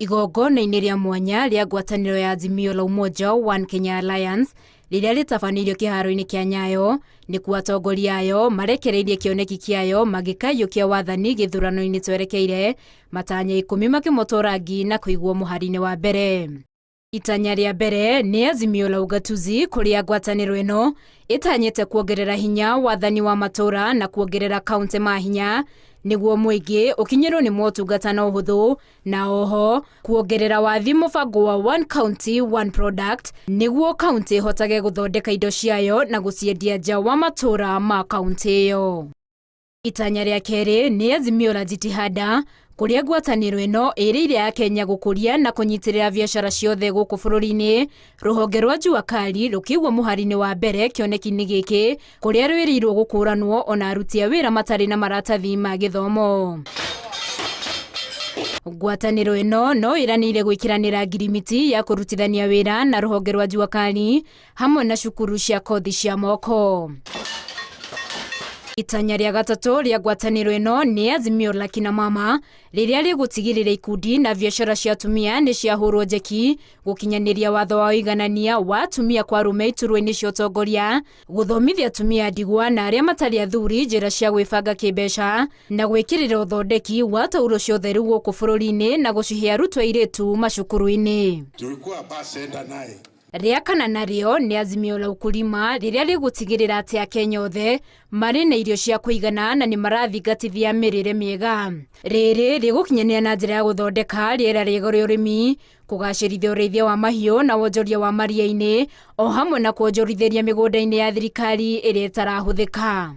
Igongona-inĩ rĩa mwanya rĩa ngwatanĩro ya Azimio la Umoja One Kenya Alliance rĩrĩa rĩtabanĩirio kĩharo-inĩ kĩa Nyayo nĩkuo atongoria ayo marekereirie kĩoneki kĩayo magĩkaiyũkia wathani gĩthurano-inĩ twerekeire matanya ikũmi makĩmotwo rangi na kũigwo mũhari-inĩ wa mbere. Itanya rĩa mbere nĩ Azimio la Ugatuzi kũrĩa ngwatanĩro ĩno ĩtanyĩte kuongerera hinya wathani wa matũra na kuongerera kaunti ma hinya nĩguo mũingĩ ũkinyĩrwo nĩ motungata na ũhũthũ na oho kuongerera wathi mũbango wa One County One Product nĩguo kaunti ĩhotage gũthondeka indo ciayo na gũciendia nja wa matũra ma kaunti ĩyo. Itanya rĩa kerĩ nĩ Azimio la Jitihada kũrĩa ngwatanĩro ĩno ĩrĩire Akenya gũkũria na kũnyitĩrĩra biacara ciothe gũkũ bũrũri-inĩ. Rũhonge rwa Jua Kali rũkĩigwo mũhari-inĩ wa mbere kĩoneki-inĩ gĩkĩ kũrĩa rwĩrĩirwo gũkũranwo ona aruti a wĩra matarĩ na maratathi ma gĩthomo. Ngwatanĩro ĩno no ĩranĩire gwĩkĩranĩra ngirimiti ya kũrutithania wĩra na rũhonge rwa Jua Kali hamwe na cukuru cia kothi cia moko. Itanya rĩa gatatũ rĩa ngwatanĩro ĩno nĩ Azimio la Kina Mama rĩrĩa rĩgũtigĩrĩra ikundi na biacara cia atumia nĩ ciahũrwo njeki gũkinyanĩria watho wa ũiganania wa atumia kwa arũme iturwa-inĩ cia ũtongoria, gũthomithia atumia ndigwa na arĩa matarĩ athuri njĩra cia gwĩbanga kĩmbeca na gwĩkĩrĩra ũthondeki wa tauro cia ũtheru gũkũ bũrũri-inĩ na gũcihe arutwo airĩtu macukuru-inĩ. Tulikuwa bus enda naye. Rĩa kana narĩo nĩ Azimio la Ukulima rĩrĩa rĩgũtigĩrĩra atĩ Akenya othe marĩ na irio cia kũigana na nĩ marathingatithia mĩrĩre mĩega. Rĩrĩ rĩgũkinyanĩra na njĩra ya gũthondeka rĩera rĩega rĩa ũrĩmi, kũgacĩrithia ũrĩithia wa mahiũ na wonjoria wa maria-inĩ o hamwe na kuonjorithĩria mĩgũnda-inĩ ya thirikari ĩrĩa ĩtarahũthĩka.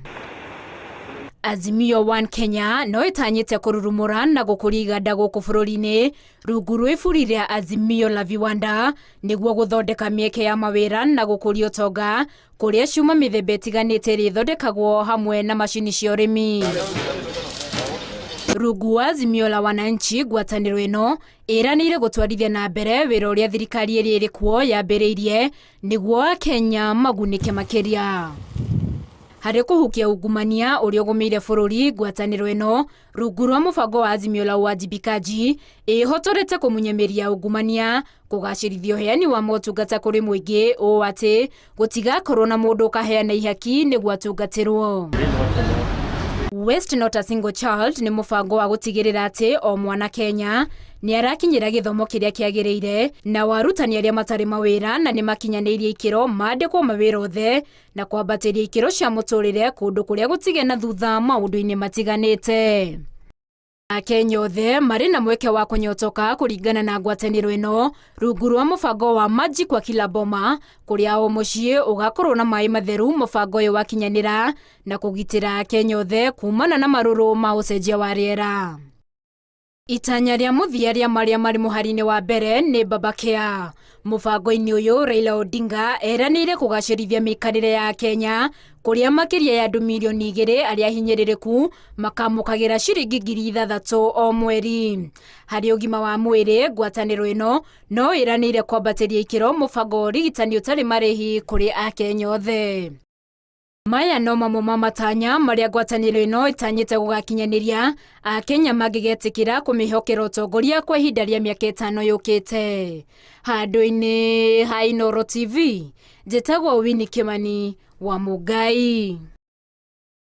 Azimio One Kenya no ĩtanyĩte kũrurumũra na gũkũria iganda gũkũ bũrũri-inĩ rungu rwa iburi rĩa Azimio la Viwanda nĩguo gũthondeka mĩeke ya mawĩra na gũkũria ũtonga kũrĩa cuma mĩthemba ĩtiganĩte ĩrĩa ĩthondekagwo hamwe na macini cia ũrĩmi. Rungu wa Azimio la Wananchi, ngwatanĩro ĩno ĩranĩire gũtwarithia na mbere wĩra ũrĩa thirikari ĩrĩa ĩrĩ kuo yambĩrĩirie nĩguo Akenya magunĩke makĩria. Harĩ kũhukia ungumania ũrĩa ũgũmĩire bũrũri, ngwatanĩro ĩno rungu rwa mũbango wa Azimio la Uwajibikaji ĩhotorete kũmunya mĩri ya ungumania, kũgacĩrithia ũheani wa motungata kũrĩ mũingĩ ũũ atĩ gũtigakorwo na mũndũ ũkaheana ihaki nĩguo atungatĩrwo. Waste Not a Single Child nĩ mũbango wa gũtigĩrĩra atĩ o mwana Kenya nĩ arakinyĩra gĩthomo kĩrĩa kĩagĩrĩire na warutani arĩa matarĩ mawĩra na nĩ makinyanĩirie ikĩro mandĩkwo mawĩra othe na kwambatĩria ikĩro cia mũtũrĩre kũndũ kũrĩa gũtige na thutha maũndũ-inĩ matiganĩte. Akenya othe marĩ na mweke wa kũnyotoka kũringana na ngwatanĩro ĩno rungu rwa mũbango wa Maji kwa Kila Boma kũrĩa o mũciĩ ũgakorwo na maĩ matheru mũbango ũyũ wakinyanĩra na kũgitĩra Akenya othe kumana na marũrũ ma ũcenjia wa rĩera. Itanya rĩa mũthia rĩa marĩa marĩ mũhari-inĩ wa mbere nĩ Baba Care. Mũbango-inĩ ũyũ Raila Odinga eranĩire kũgacĩrithia mĩikarĩre ya Akenya kũrĩa makĩria ya andũ mirioni igĩrĩ arĩa ahinyĩrĩrĩku makamũkagĩra ciringi 6,000 o mweri. Harĩ ũgima wa mwĩrĩ, ngwatanĩro ĩno no ĩranĩire kwambatĩria ikĩro mũbango wa ũrigitani ũtarĩ marĩhi kũrĩ Akenya othe. Maya no mamwe ma matanya marĩa ngwatanĩro ĩno ĩtanyĩte gũgakinyanĩria Akenya mangĩgetĩkĩra kũmĩhokera ũtongoria kwa ihinda rĩa mĩaka 5 yũkĩte. Handũ-inĩ ha Inooro TV, njĩtagwo Winnie Kimani wa Mũngai.